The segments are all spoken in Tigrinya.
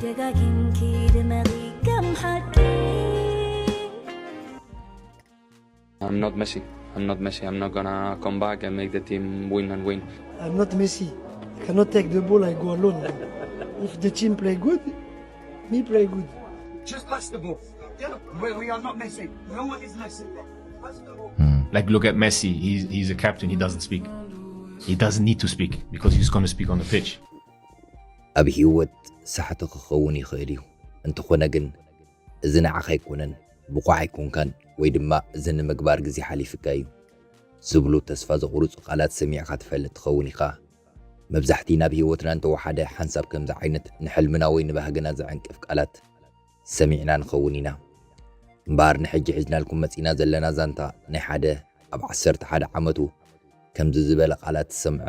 ደጋጊምኪ ድመቒ ከም ሓቂ I'm not Messi. I'm not Messi. I'm not gonna come back and make the team win and win. I'm not Messi. I cannot take the ball, I go alone. If the team play good, me play good. Just pass the ball. Yeah, we, we are not Messi. No one is Messi. Pass the ball. Like, look at Messi. He's, he's a captain. He doesn't speak. He doesn't need to speak because he's going to speak on the pitch. ኣብ ህይወት ሳሕቲ ክኸውን ይኽእል እዩ። እንተኾነ ግን፣ እዚ ንዓኻ ኣይኮነን፣ ብቑዕ ኣይኮንካን፣ ወይ ድማ እዚ ንምግባር ግዜ ሓሊፍካ እዩ ዝብሉ ተስፋ ዘቑርጹ ቃላት ሰሚዕካ ትፈልጥ ትኸውን ኢኻ። መብዛሕቲ ናብ ህይወትና እንተወሓደ ሓንሳብ ከምዚ ዓይነት ንሕልምና ወይ ንባህግና ዘዕንቅፍ ቃላት ሰሚዕና ንኸውን ኢና። እምበኣር ንሕጂ ሒዝናልኩም መጺና ዘለና ዛንታ ናይ ሓደ ኣብ ዓሰርተ ሓደ ዓመቱ ከምዚ ዝበለ ቃላት ዝሰምዐ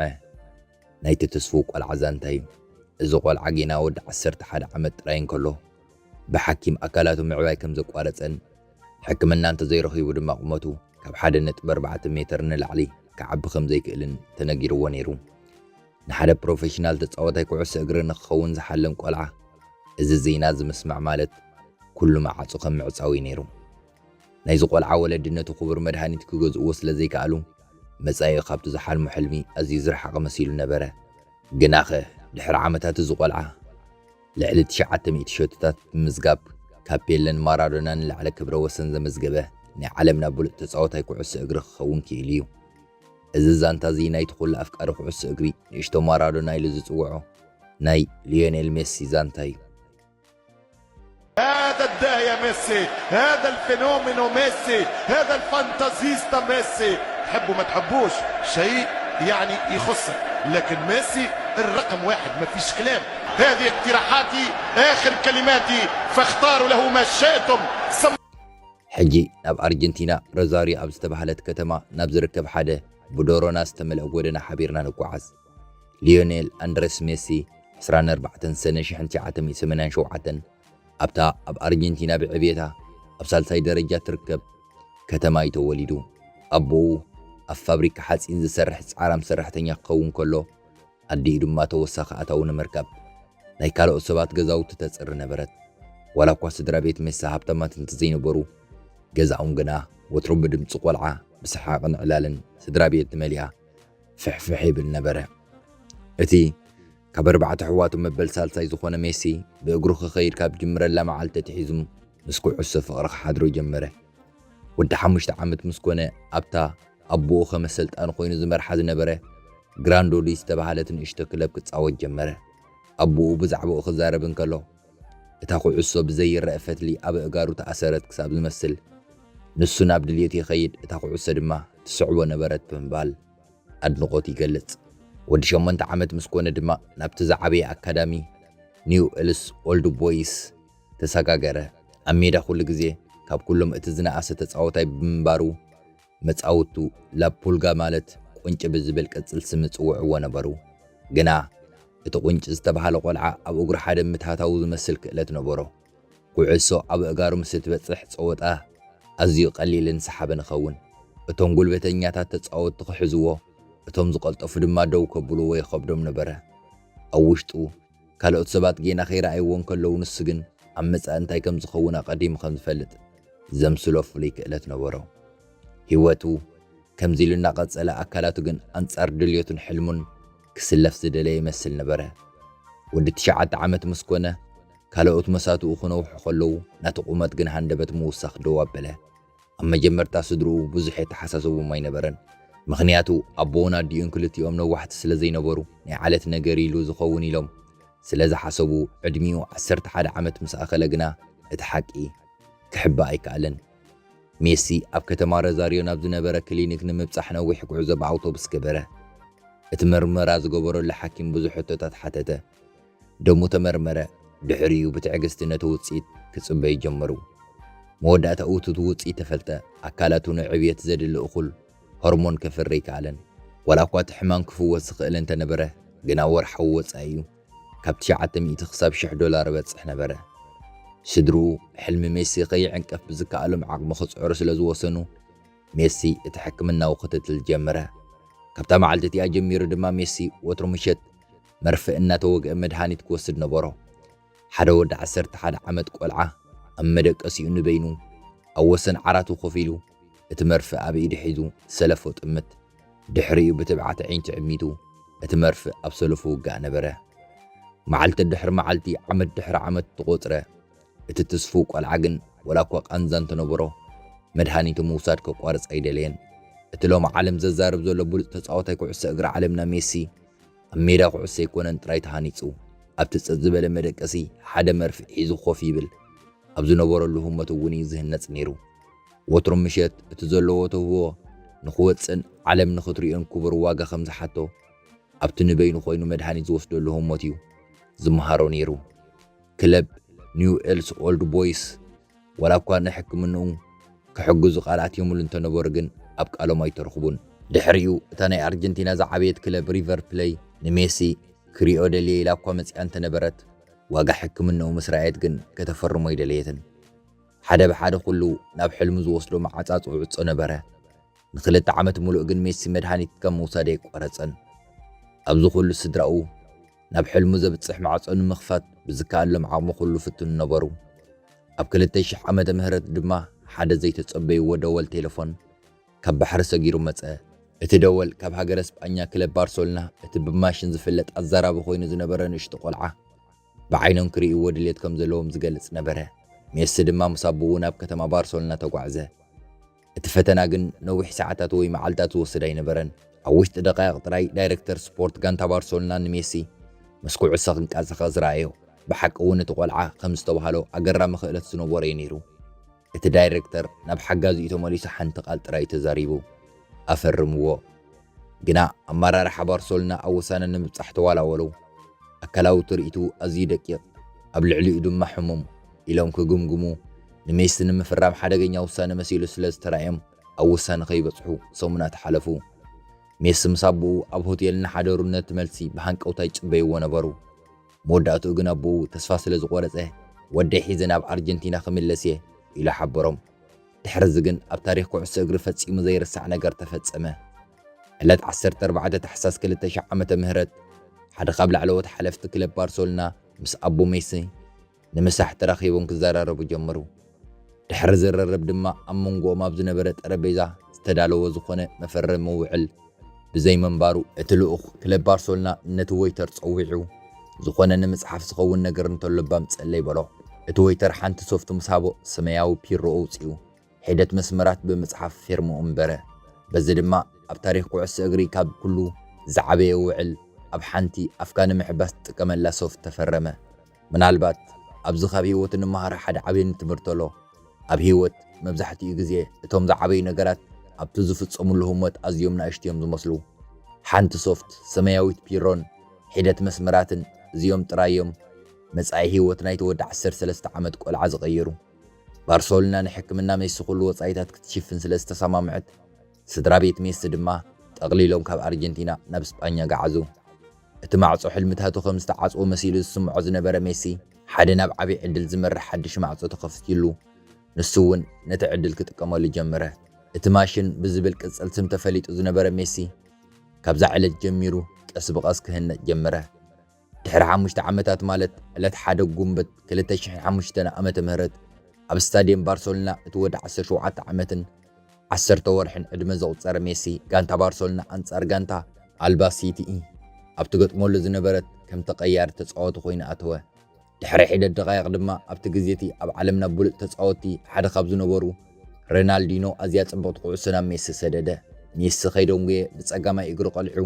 ናይቲ ትስፉው ቆልዓ ዛንታ እዩ። እዚ ቆልዓ ጌና ወዲ ዓሰርተ ሓደ ዓመት ጥራይ እንከሎ ብሓኪም ኣካላቱ ምዕባይ ከም ዘቋረጸን ሕክምና እንተዘይረኺቡ ድማ ቁመቱ ካብ ሓደ ነጥቢ ኣርባዕተ ሜትር ንላዕሊ ክዓቢ ከም ዘይክእልን ተነጊርዎ ነይሩ። ንሓደ ፕሮፌሽናል ተጻዋታይ ኩዕሶ እግሪ ንክኸውን ዝሓለም ቆልዓ እዚ ዜና እዚ ምስማዕ ማለት ኩሉ መዓጹ ከም ምዕጻው እዩ ነይሩ። ናይዚ ቆልዓ ወለዲ ነቲ ክቡር መድሃኒት ክገዝእዎ ስለ ዘይከኣሉ፣ መጻኢኡ ካብቲ ዝሓልሞ ሕልሚ ኣዝዩ ዝረሓቐ መሲሉ ነበረ። ግናኸ ድሕሪ ዓመታት እዚ ቆልዓ ልዕሊ ትሽዓተ ሚእቲ ሸቶታት ብምምዝጋብ ካብ ፔለን ማራዶናን ንላዕሊ ክብረ ወሰን ዘመዝገበ ናይ ዓለምና ብሉጽ ተጻዋታይ ኩዕሶ እግሪ ክኸውን ክኢሉ እዩ። እዚ ዛንታ እዚ ናይቲ ኩሉ ኣፍቃሪ ኩዕሶ እግሪ ንእሽቶ ማራዶና ኢሉ ዝጽውዖ ናይ ሊዮኔል ሜሲ ዛንታ እዩ። هذا الداهية ميسي، هذا الفينومينو ميسي، هذا الفانتازيستا ميسي. تحبوا ما تحبوش، شيء يعني يخصك، لكن ميسي الرقم واحد، ما فيش كلام. هذه اقتراحاتي، آخر كلماتي، فاختاروا له ما شئتم. سم- ሕጂ ናብ ኣርጀንቲና ሮዛሪዮ ኣብ ዝተባህለት ከተማ ናብ ዝርከብ ሓደ ብዶሮና ዝተመልአ ጎደና ሓቢርና ንጓዓዝ። ሊዮኔል ኣንድረስ ሜሲ ዕስራን ኣርባዕተን ሰነ ሽሕን ትሽዓተ ሚእቲ ሰማንያን ሸውዓተን ኣብታ ኣብ ኣርጀንቲና ብዕብየታ ኣብ ሳልሳይ ደረጃ ትርከብ ከተማ እዩ ተወሊዱ። ኣቦኡ ኣብ ፋብሪካ ሓጺን ዝሰርሕ ጻዕራም ሰራሕተኛ ክኸውን ከሎ፣ ኣዲኡ ድማ ተወሳኺ ኣታዊ ንምርካብ ናይ ካልኦት ሰባት ገዛውቲ ተጽሪ ነበረት። ዋላ እኳ ስድራ ቤት ሜሲ ሃብታማት እንተዘይነበሩ፣ ገዛኦም ግና ወትሩ ብድምጺ ቆልዓ፣ ብሰሓቕን ዕላልን ስድራ ቤት መሊኣ ፍሕፍሕ ይብል ነበረ። እቲ ካብ ኣርባዕተ ኣሕዋቱ መበል ሳልሳይ ዝኾነ ሜሲ ብእግሩ ክኸይድ ካብ ጅምረላ መዓልቲ ኣትሒዙ ምስ ኩዕሶ ፍቕሪ ክሓድሮ ጀመረ። ወዲ ሓሙሽተ ዓመት ምስ ኮነ ኣብታ ኣቦኡ ከም ኣሰልጣኒ ኮይኑ ዝመርሓ ዝነበረ ግራንዶሊ ዝተባህለት ንእሽቶ ክለብ ክጻወት ጀመረ። ኣቦኡ ብዛዕባኡ ክዛረብ እንከሎ፣ እታ ኩዕሶ ብዘይረአ ፈትሊ ኣብ ኣእጋሩ ተኣሰረት ክሳብ ዝመስል፣ ንሱ ናብ ድልየቱ ይኸይድ፣ እታ ኩዕሶ ድማ ትስዕቦ ነበረት ብምባል ኣድንቖት ይገልጽ። ወዲ ሸሞንተ ዓመት ምስ ኮነ ድማ ናብቲ ዝዓበየ ኣካዳሚ ኒው ኤልስ ኦልድ ቦይስ ተሰጋገረ። ኣብ ሜዳ ኩሉ ግዜ ካብ ኩሎም እቲ ዝነኣሰ ተጻዋታይ ብምንባሩ፣ መጻውቱ ላፑልጋ ማለት ቁንጪ ብዝብል ቅጽል ስም ይጽውዕዎ ነበሩ። ግና እቲ ቁንጪ ዝተባህለ ቆልዓ ኣብ እግሩ ሓደ ምትሃታዊ ዝመስል ክእለት ነበሮ። ኩዕሶ ኣብ ኣእጋሩ ምስ እትበጽሕ ጸወታ ኣዝዩ ቀሊልን ሰሓብን ይኸውን። እቶም ጉልበተኛታት ተጻወትቲ ክሕዝዎ፣ እቶም ዝቐልጠፉ ድማ ደው ከብልዎ ይኸብዶም ነበረ። ኣብ ውሽጡ ካልኦት ሰባት ጌና ከይረኣይዎ እንከለዉ፣ ንሱ ግን ኣብ መጻኢ እንታይ ከም ዝኸውን ኣቐዲሙ ከም ዝፈልጥ ዘምስሎ ፍሉይ ክእለት ነበሮ። ህይወቱ ከምዚ ኢሉ እናቐጸለ፣ ኣካላቱ ግን ኣንጻር ድልየቱን ሕልሙን ክስለፍ ዝደለየ ይመስል ነበረ። ወዲ ትሽዓተ ዓመት ምስ ኮነ፣ ካልኦት መሳትኡ ክነውሑ ከለዉ፣ ናቱ ቁመት ግን ሃንደበት ምውሳኽ ደው ኣበለ። ኣብ መጀመርታ ስድርኡ ብዙሕ የተሓሳስቦም ኣይነበረን። ምኽንያቱ ኣቦኡን ኣዲኡን ክልቲኦም ነዋሕቲ ስለ ዘይነበሩ፣ ናይ ዓለት ነገር ኢሉ ዝኸውን ኢሎም ስለ ዝሓሰቡ፣ ዕድሚኡ ዓሰርተ ሓደ ዓመት ምስ ኣኸለ ግና እቲ ሓቂ ክሕባእ ኣይከኣለን። ሜሲ ኣብ ከተማ ሮዛሪዮ ናብ ዝነበረ ክሊኒክ ንምብጻሕ ነዊሕ ጉዕዞ ብኣውቶቡስ ገበረ። እቲ መርመራ ዝገበረሉ ሓኪም ብዙሕ ሕቶታት ሓተተ። ደሙ ተመርመረ። ድሕሪኡ ብትዕግስቲ ነቲ ውጽኢት ክጽበዩ ጀመሩ። መወዳእታኡ እቲ ውጽኢት ተፈልጠ። ኣካላቱ ንዕብየት ዘድሊ እኹል ሆርሞን ከፍሪ ኣይከኣለን። ዋላ እኳ እቲ ሕማም ክፍወስ ዝኽእል እንተነበረ፣ ግና ወርሓዊ ወጻኢኡ ካብ ትሽዓተ ሚእቲ ክሳብ ሽሕ ዶላር ይበጽሕ ነበረ። ስድርኡ፣ ሕልሚ ሜሲ ከይዕንቀፍ ብዝከኣሎም ዓቕሚ ክጽዕሩ ስለ ዝወሰኑ፣ ሜሲ እቲ ሕክምናዊ ክትትል ጀመረ። ካብታ መዓልቲ እቲኣ ጀሚሩ ድማ ሜሲ ወትሩ ምሸት መርፍእ እናተወግአ መድሃኒት ክወስድ ነበሮ። ሓደ ወዲ ዓሰርተ ሓደ ዓመት ቆልዓ ኣብ መደቀሲኡ ንበይኑ ኣብ ወሰን ዓራቱ ኮፍ ኢሉ፣ እቲ መርፍእ ኣብ ኢዱ ሒዙ ሰለፎ ጥምት። ድሕሪኡ ብትብዓት ኣዒንቲ ዕሚቱ፣ እቲ መርፍእ ኣብ ሰለፉ ውጋእ ነበረ። መዓልቲ ድሕሪ መዓልቲ፣ ዓመት ድሕሪ ዓመት ተቖጽረ። እቲ ትስፉው ቆልዓ ግን፣ ወላ እኳ ቃንዛ እንተነበሮ፣ መድሃኒቱ ምውሳድ ከቋርጽ ኣይደለየን። እቲ ሎሚ ዓለም ዘዛርብ ዘሎ ብሉጽ ተጻዋታይ ኩዕሶ እግሪ ዓለምና ሜሲ፣ ኣብ ሜዳ ኩዕሶ ኣይኮነን ጥራይ ተሃኒጹ፣ ኣብቲ ጸጥ ዝበለ መደቀሲ ሓደ መርፍእ ሒዙ ኮፍ ይብል። ኣብ ዝነበረሉ ህሞት እውን እዩ ዝህነጽ ነይሩ። ወትሩ ምሸት እቲ ዘለዎ ተውህቦ ንኽወጽእን ዓለም ንኽትሪኦን ክቡር ዋጋ ከም ዝሓቶ፣ ኣብቲ ንበይኑ ኮይኑ መድሃኒት ዝወስደሉ ህሞት እዩ ዝመሃሮ ነይሩ። ክለብ ኒው ኤልስ ኦልድ ቦይስ፣ ዋላ እኳ ንሕክምንኡ ክሕግዙ ቃል ኣትዮምሉ እንተነበሩ ግን፣ ኣብ ቃሎም ኣይተረኽቡን። ድሕሪኡ እታ ናይ ኣርጀንቲና ዝዓበየት ክለብ ሪቨር ፕሌይ ንሜሲ ክሪኦ ደልየ ኢላ እኳ መጺኣ እንተነበረት፣ ዋጋ ሕክምንኡ ምስ ረኣየት ግን ከተፈርሞ ኣይደለየትን። ሓደ ብሓደ ኩሉ ናብ ሕልሙ ዝወስዶ መዓጻጽ ዕጾ ነበረ። ንኽልተ ዓመት ምሉእ ግን ሜሲ መድሃኒት ካብ ምውሳድ ኣይቋረጸን። ኣብዚ ኩሉ ስድራኡ ናብ ሕልሙ ዘብጽሕ ማዕጾ ንምኽፋት ብዝከኣሎም ዓቕሚ ኩሉ ፍትኑ ነበሩ። ኣብ ክልተ ሽሕ ዓመተ ምህረት ድማ ሓደ ዘይተጸበይዎ ደወል ቴሌፎን ካብ ባሕሪ ሰጊሩ መጸ። እቲ ደወል ካብ ሃገረ ስጳኛ ክለብ ባርሰሎና፣ እቲ ብማሽን ዝፍለጥ ኣዛራቢ ኮይኑ ዝነበረ ንእሽቶ ቆልዓ፣ ብዓይኖም ክርእይዎ ድሌት ከም ዘለዎም ዝገልጽ ነበረ። ሜሲ ድማ ምስ ኣቦኡ ናብ ከተማ ባርሰሎና ተጓዕዘ። እቲ ፈተና ግን ነዊሕ ሰዓታት ወይ መዓልታት ዝወስድ ኣይነበረን። ኣብ ውሽጢ ደቃይቕ ጥራይ ዳይሬክተር ስፖርት ጋንታ ባርሰሎና ንሜሲ ምስ ኩዕሶ ክንቀሳቐስ ረኣዮ። ብሓቂ እውን እቲ ቆልዓ ከም ዝተባህሎ ኣገራሚ ክእለት ዝነበሮ እዩ ነይሩ። እቲ ዳይሬክተር ናብ ሓጋዚኡ ተመሊሱ ሓንቲ ቃል ጥራይ ተዛሪቡ፣ "ኣፈርምዎ!" ግና ኣመራርሓ ባርሰሎና ኣብ ውሳነ ንምብጻሕ ተዋላወሉ። ኣካላዊ ትርኢቱ ኣዝዩ ደቂቕ። ኣብ ልዕሊኡ ድማ ሕሙም ኢሎም ክግምግሙ፣ ንሜሲ ንምፍራም ሓደገኛ ውሳነ መሲሉ ስለ ዝተራእዮም፣ ኣብ ውሳነ ከይበጽሑ ሰሙናት ሓለፉ። ሜሲ ምስ ኣቦኡ ኣብ ሆቴል እናሓደሩ ነቲ መልሲ ብሃንቀውታ ይጽበይዎ ነበሩ። መወዳእትኡ ግን ኣቦኡ ተስፋ ስለ ዝቖረጸ፣ "ወደይ ሒዘ ናብ ኣርጀንቲና ክምለስ እየ" ኢሉ ሓበሮም። ድሕርዚ ግን ኣብ ታሪኽ ኩዕሶ እግሪ ፈጺሙ ዘይርሳዕ ነገር ተፈጸመ። ዕለት ዓሰርተ ኣርባዕተ ታሕሳስ ክልተ ሽሕ ዓመተ ምህረት፣ ሓደ ካብ ላዕለዎት ሓለፍቲ ክለብ ባርሰሎና ምስ ኣቦ ሜሲ ንምሳሕ ተራኺቦም ክዘራረቡ ጀመሩ። ድሕሪ ዝርርብ ድማ ኣብ መንጎኦም ኣብ ዝነበረ ጠረጴዛ ዝተዳለወ ዝኾነ መፈረሚ ውዕል ብዘይምንባሩ፣ እቲ ልኡኽ ክለብ ባርሰሎና ነቲ ወይተር ጸዊዑ፣ ዝኾነ ንምጽሓፍ ዝኸውን ነገር እንተሎ እባ ኣምጽኣለይ በሎ። እቲ ወይተር ሓንቲ ሶፍት ምስ ሃቦ፣ ሰማያዊ ፒሮ ኣውጺኡ ሒደት መስመራት ብምጽሓፍ ፌርምኡ ኣንበረ። በዚ ድማ ኣብ ታሪኽ ኩዕሶ እግሪ ካብ ኩሉ ዝዓበየ ውዕል፣ ኣብ ሓንቲ ኣፍካ ንምሕባስ ትጥቀመላ ሶፍት ተፈረመ። ምናልባት ኣብዚ ካብ ህይወት እንመሃሮ ሓደ ዓብዪ ትምህርቲ ኣሎ። ኣብ ህይወት መብዛሕትኡ ግዜ እቶም ዝዓበዩ ነገራት ኣብቲ ዝፍጸሙሉ ህሞት ኣዝዮም ንኣሽቱ እዮም ዝመስሉ። ሓንቲ ሶፍት ሰማያዊት ፒሮን ሒደት መስመራትን፣ እዚኦም ጥራይ እዮም መጻኢ ህይወት ናይቲ ወዲ ዓሰርተ ሰለስተ ዓመት ቆልዓ ዝቐየሩ። ባርሰሎና ንሕክምና ሜሲ ኩሉ ወጻኢታት ክትሽፍን ስለ ዝተሰማምዐት፣ ስድራ ቤት ሜሲ ድማ ጠቕሊሎም ካብ ኣርጀንቲና ናብ ስጳኛ ገዓዙ። እቲ ማዕጾ ሕልምታቱ ከም ዝተዓጽወ መሲሉ ዝስምዖ ዝነበረ ሜሲ፣ ሓደ ናብ ዓቢ ዕድል ዝመርሕ ሓድሽ ማዕጾ ተኸፊቱሉ። ንሱ እውን ነቲ ዕድል ክጥቀመሉ ጀመረ። እቲ ማሽን ብዝብል ቅጽል ስም ተፈሊጡ ዝነበረ ሜሲ፣ ካብዛ ዕለት ጀሚሩ ቀስ ብቐስ ክህነጽ ጀመረ። ድሕሪ ሓሙሽተ ዓመታት፣ ማለት ዕለት ሓደ ጉንበት ክልተ ሽሕን ሓሙሽተን ዓመተ ምህረት፣ ኣብ ስታድየም ባርሰሎና፣ እቲ ወዲ ዓሰርተ ሸውዓተ ዓመትን ዓሰርተ ወርሕን ዕድመ ዘቑጸረ ሜሲ፣ ጋንታ ባርሰሎና ኣንጻር ጋንታ ኣልባሲቲ ኣብ ትገጥመሉ ዝነበረት፣ ከም ተቐያሪ ተጻዋቲ ኮይኑ ኣተወ። ድሕሪ ሒደት ደቓይቕ ድማ፣ ኣብቲ ግዜ እቲ ኣብ ዓለምና ብሉጽ ተጻወትቲ ሓደ ካብ ዝነበሩ ሮናልዲኖ ኣዝያ ጽብቕቲ ኩዕሶ ናብ ሜሲ ሰደደ። ሜሲ ከይደንጎየ ብጸጋማይ እግሩ ቀሊዑ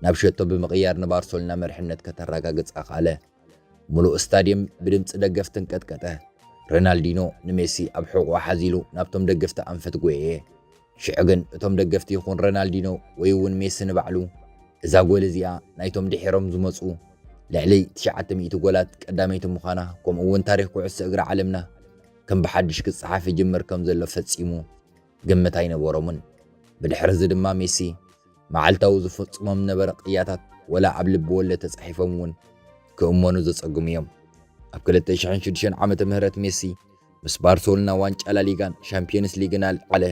ናብ ሸቶ ብምቕያር ንባርሰሎና መርሕነት ከተረጋግጽ ኣኽኣለ። ምሉእ ስታድየም ብድምጺ ደገፍቲ እንቀጥቀጠ። ሮናልዲኖ ንሜሲ ኣብ ሕቖኡ ሓዚሉ ናብቶም ደገፍቲ ኣንፈት ጎየየ። ሽዑ ግን እቶም ደገፍቲ ይኹን ሮናልዲኖ ወይ እውን ሜሲ ንባዕሉ፣ እዛ ጎል እዚኣ ናይቶም ድሒሮም ዝመጹ ልዕሊ ትሽዓተ ሚእቲ ጎላት ቀዳመይቲ ምዃና፣ ከምኡ እውን ታሪኽ ኩዕሶ እግሪ ዓለምና ከም ብሓድሽ ክጸሓፍ ይጅምር ከም ዘሎ ፈጺሙ ግምት ኣይነበሮምን። ብድሕሪ እዚ ድማ ሜሲ መዓልታዊ ዝፍጽሞም ዝነበረ ቅያታት፣ ወላ ኣብ ልቢ ወለድ ተጻሒፎም እውን ክእመኑ ዘጸግሙ እዮም። ኣብ ክልተ ሽሕን ሽዱሽተን ዓመተ ምህረት ሜሲ ምስ ባርሰሎና ዋንጫ ላሊጋን ሻምፒዮንስ ሊግን ኣልዓለ።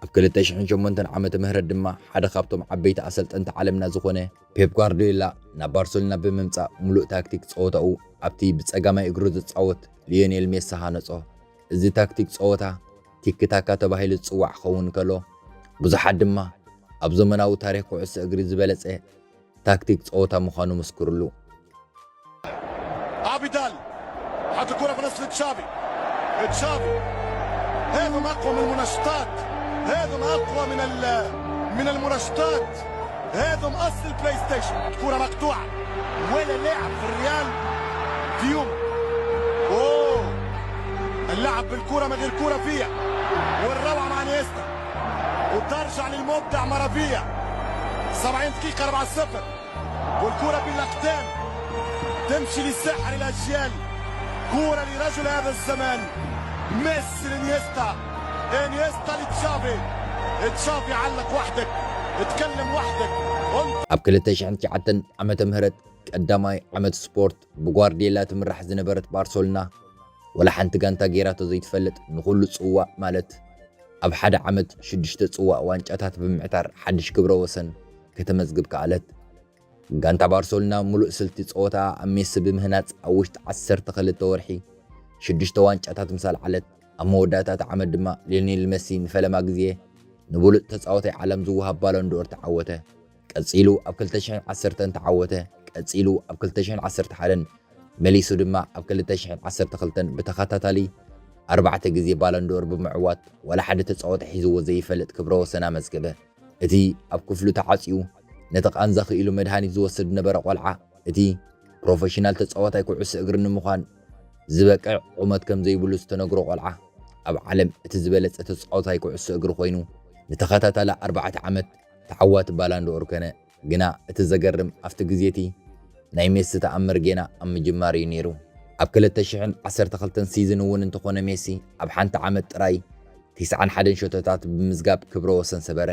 ኣብ ክልተ ሽሕን ሸሞንተን ዓመተ ምህረት ድማ ሓደ ካብቶም ዓበይቲ ኣሰልጠንቲ ዓለምና ዝኾነ ፔፕ ጓርዲዮላ ናብ ባርሰሎና ብምምጻእ፣ ምሉእ ታክቲክ ጸወታኡ ኣብቲ ብጸጋማይ እግሩ ዝጻወት ሊዮኔል ሜሲ ሃነጾ። እዚ ታክቲክ ጸወታ ቲኪ ታካ ተባሂሉ ዝጽዋዕ ክኸውን ከሎ፣ ብዙሓት ድማ ኣብ ዘመናዊ ታሪኽ ኩዕሶ እግሪ ዝበለጸ ታክቲክ ጸወታ ምዃኑ መስክሩሉ። ابيدال، حط الكرة في نص لتشافي. تشافي، هذم اقوى من المنشطات، هذم اقوى من ال- من المنشطات، هذم اصل البلاي ستيشن. الكرة مقطوعة، ولا لاعب في الريال في يوم. اوه، اللعب بالكرة من غير كرة فيها، والروعة مع نيستا، وترجع للمبدع مارافيا. سبعين دقيقة، أربعة صفر. والكرة بالأقدام تمشي لساحر الأجيال. كرة لرجل هذا الزمان، ميسي لانيستا، انيستا لتشافي. تشافي، علق وحدك، اتكلم وحدك. انت ኣብ ክልተ ሽሕን ትሽዓተን ዓመተ ምህረት ቀዳማይ ዓመት ስፖርት ብጓርዲዮላ ትምራሕ ዝነበረት ባርሰሎና፣ ወላ ሓንቲ ጋንታ ጌራቶ ዘይትፈልጥ፣ ንኹሉ ጽዋእ ማለት ኣብ ሓደ ዓመት ሽዱሽተ ጽዋእ ዋንጫታት ብምዕታር ሓድሽ ክብረ ወሰን ከተመዝግብ ከኣለት። ጋንታ ባርሰሎና ምሉእ ስልቲ ጸወታ ኣብ ሜሲ ብምህናጽ፣ ኣብ ውሽጢ ዓሰርተ ክልተ ወርሒ ሽዱሽተ ዋንጫታት ምስ ኣልዓለት፣ ኣብ መወዳእታ እቲ ዓመት ድማ ሊዮኔል ሜሲ ንፈለማ ግዜ ንብሉጽ ተጻዋታይ ዓለም ዝወሃብ ባሎን ዶር ተዓወተ። ቀጺሉ ኣብ ክልተ ሽሕን ዓሰርተን ተዓወተ። ቀጺሉ ኣብ ክልተ ሽሕን ዓሰርተ ሓደን መሊሱ ድማ ኣብ ክልተ ሽሕን ዓሰርተ ክልተን ብተኸታታሊ ኣርባዕተ ግዜ ባሎን ዶር ብምዕዋት፣ ዋላ ሓደ ተጻዋታይ ሒዝዎ ዘይፈልጥ ክብረ ወሰን ኣመዝገበ። እቲ ኣብ ክፍሉ ተዓጽዩ ነቲ ቃንዛ ክኢሉ መድሃኒት ዝወስድ ዝነበረ ቆልዓ፣ እቲ ፕሮፌሽናል ተጻዋታይ ኩዕሶ እግሪ ንምዃን ዝበቅዕ ቁመት ከም ዘይብሉ ዝተነግሮ ቆልዓ፣ ኣብ ዓለም እቲ ዝበለጸ ተጻዋታይ ኩዕሶ እግሪ ኮይኑ፣ ንተኸታታሊ ኣርባዕተ ዓመት ተዓዋቲ ባላንዶር ኮነ። ግና እቲ ዘገርም፣ ኣብቲ ግዜ እቲ ናይ ሜሲ ተኣምር ጌና ኣብ ምጅማር እዩ ነይሩ። ኣብ ክልተ ሽሕን ዓሰርተ ክልተን ሲዝን እውን እንተኾነ፣ ሜሲ ኣብ ሓንቲ ዓመት ጥራይ ተስዓን ሓደን ሸቶታት ብምምዝጋብ ክብረ ወሰን ሰበረ።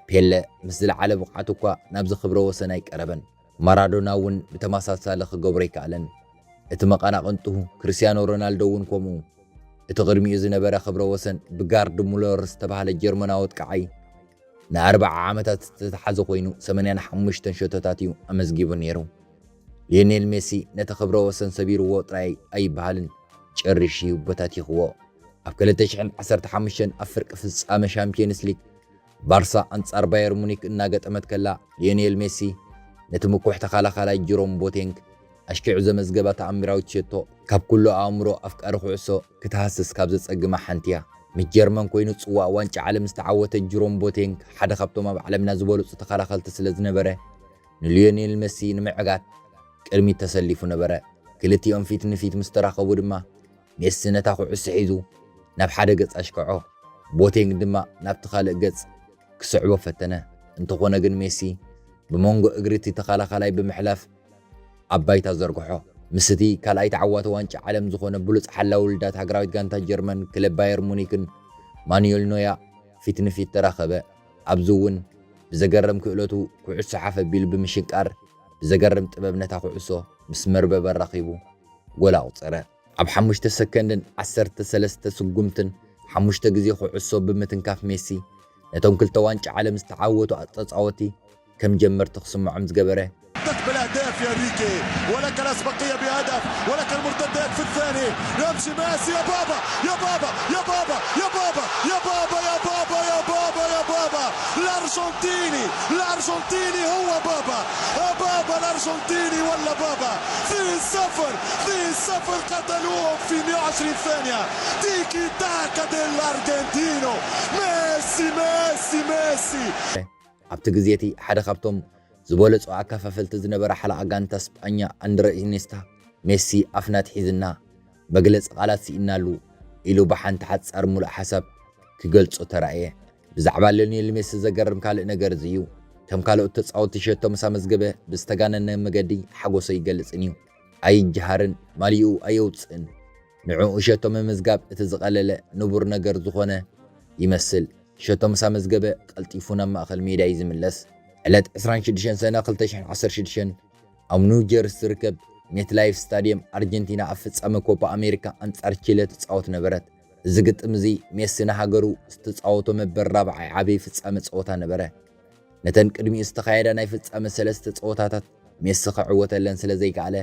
ፔለ ምስ ዝለዓለ ብቕዓቱ እኳ ናብዚ ክብረ ወሰን ኣይቀረበን። ማራዶና እውን ብተመሳሳሊ ክገብሮ ኣይከኣለን። እቲ መቐናቕንቱ፣ ክርስቲያኖ ሮናልዶ እውን ከምኡ። እቲ ቅድሚኡ ዝነበረ ክብረ ወሰን ብጋርድ ሙለር ዝተባህለ ጀርመናዊ ኣጥቃዓይ ንኣርብዓ ዓመታት ዝተተሓዘ ኮይኑ፣ ሰማንያን ሓሙሽተን ሸቶታት እዩ ኣመዝጊቡ ነይሩ። ሊዮኔል ሜሲ ነቲ ክብረ ወሰን ሰቢርዎ ጥራይ ኣይበሃልን፣ ጨሪሹ እዩ በታቲኽዎ። ኣብ ክልተ ሽሕን ዓሰርተ ሓሙሽተን ኣብ ፍርቂ ፍጻመ ሻምፒዮንስ ሊግ፣ ባርሳ ኣንጻር ባየር ሙኒክ እናገጠመት ከላ፣ ሊዮኔል ሜሲ ነቲ ምኩሕ ተኸላኻላይ ጅሮም ቦቴንግ ኣሽኪዑ ዘመዝገባ ተኣምራዊት ሸቶ፣ ካብ ኩሉ ኣእምሮ ኣፍቃሪ ኩዕሶ ክትሃስስ ካብ ዘጸግማ ሓንቲ እያ። ምስ ጀርመን ኮይኑ ጽዋእ ዋንጫ ዓለም ዝተዓወተ ጅሮም ቦቴንግ፣ ሓደ ካብቶም ኣብ ዓለምና ዝበለጹ ተኸላኸልቲ ስለ ዝነበረ፣ ንሊዮኔል ሜሲ ንምዕጋት ቅድሚት ተሰሊፉ ነበረ። ክልቲኦም ፊት ንፊት ምስ ተራኸቡ ድማ፣ ሜሲ ነታ ኩዕሶ ሒዙ ናብ ሓደ ገጽ ኣሽከዖ። ቦቴንግ ድማ ናብቲ ካልእ ገጽ ክስዕቦ ፈተነ። እንተኾነ ግን፣ ሜሲ ብመንጎ እግሪ እቲ ተኸላኻላይ ብምሕላፍ ኣብ ባይታ ዘርግሖ። ምስ እቲ ካልኣይ ተዓዋቲ ዋንጫ ዓለም ዝኾነ ብሉጽ ሓላዊ ውልዳት ሃገራዊት ጋንታ ጀርመን ክለብ ባየር ሙኒክን ማኑኤል ኖያ ፊት ንፊት ተራኸበ። ኣብዚ እውን ብዘገርም ክእለቱ ኩዕሶ ሓፍ ኣቢሉ ብምሽንቃር፣ ብዘገርም ጥበብ ነታ ኩዕሶ ምስ መርበብ ኣራኺቡ ጎል ኣቑጸረ። ኣብ ሓሙሽተ ሰከንድን ዓሰርተ ሰለስተ ስጉምትን ሓሙሽተ ግዜ ኩዕሶ ብምትንካፍ፣ ሜሲ ነቶም ክልተ ዋንጫ ዓለም ዝተዓወቱ ተጻወትቲ ከም ጀመርቲ ክስምዖም ዝገበረ። تقبل اهداف يا ريكي، ولك الاسبقيه بهدف، ولك المرتدات في الثاني. يمشي ميسي، يا بابا، يا بابا، يا بابا، يا بابا، يا بابا، يا بابا، يا بابا، يا بابا. الارجنتيني، الارجنتيني هو بابا. يا بابا، الارجنتيني ولا بابا. اثنين صفر، اثنين صفر، قتلوهم في مية وعشرين ثانيه. تيكي تاكا ديل ارجنتينو. ميسي، ميسي، ميسي. ኣብቲ ግዜ እቲ ሓደ ካብቶም ዝበለጹ ኣከፋፈልቲ ዝነበረ ሓለቓ ጋንታ ስጳኛ ኣንድረ ኢኔስታ፣ "ሜሲ ኣፍና ኣትሒዝና፣ መግለጺ ቃላት ስኢንናሉ" ኢሉ ብሓንቲ ሓጻር ምሉእ ሓሳብ ክገልጾ ተራእየ። ብዛዕባ ሊዮኔል ሜሲ ዘገርም ካልእ ነገር እዚ እዩ። ከም ካልኦት ተጻወትቲ ሸቶ ምስ ኣመዝገበ ብዝተጋነነ መገዲ ሓጎሶ ኣይገልጽን እዩ። ኣይጀሃርን፣ ማልይኡ ኣየውጽእን። ንዕኡ ሸቶ ምምዝጋብ እቲ ዝቐለለ ንቡር ነገር ዝኾነ ይመስል። ሸቶ ምስ ኣመዝገበ ቀልጢፉ ናብ ማእከል ሜዳ እዩ ዝምለስ። ዕለት ዕስራን ሽዱሽተን ሰነ ክልተ ሽሕን ዓሰርተ ሽዱሽተን ኣብ ኒው ጀርሲ ዝርከብ ሜትላይፍ ስታድየም ኣርጀንቲና ኣብ ፍጻመ ኮፓ ኣሜሪካ ኣንጻር ቺለ ትጻወት ነበረት። እዚ ግጥም እዚ ሜሲ ንሃገሩ ዝተጻወቶ መበል ራብዓይ ዓቢ ፍጻመ ጸወታ ነበረ። ነተን ቅድሚኡ ዝተኻየዳ ናይ ፍጻመ ሰለስተ ጸወታታት ሜሲ ክዕወተለን ስለ ዘይከኣለ፣